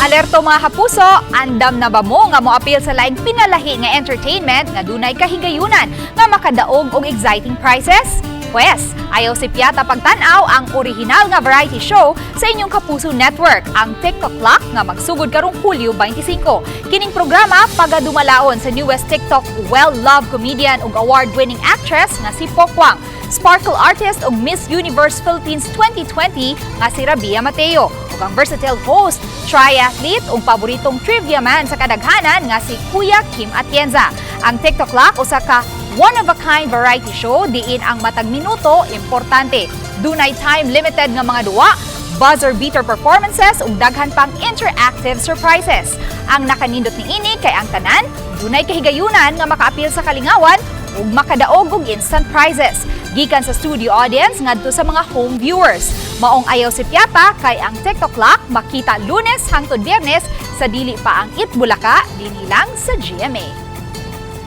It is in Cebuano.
Alerto, mga kapuso, andam na ba mo nga moapil sa laing pinalahi nga entertainment nga dunay kahigayunan nga makadaog og exciting prizes? Pwes, ayaw sipyata pagtan-aw ang original nga variety show sa inyong Kapuso Network, ang TikTok Clock nga magsugod karong Hulyo 25. Kining programa pagadumalaon sa newest TikTok well-loved comedian ug award-winning actress nga si Pokwang, sparkle artist ug Miss Universe Philippines 2020 nga si Rabiya Mateo, ug ang versatile host, triathlete ug paboritong trivia man sa kadaghanan nga si Kuya Kim Atienza. Ang TikTok Clock usa ka one-of-a-kind variety show diin ang matag minuto importante. Dunay time limited nga mga duwa, buzzer beater performances ug daghan pang interactive surprises. Ang nakanindot niini kay ang tanan dunay kahigayunan nga makaapil sa kalingawan ug makadaog og instant prizes gikan sa studio audience ngadto sa mga home viewers. Maong ayaw sipyata kay ang TikTok Clock makita Lunes hangtod Biyernes sa dili pa ang Eat Bulaga, dinhi lang sa GMA.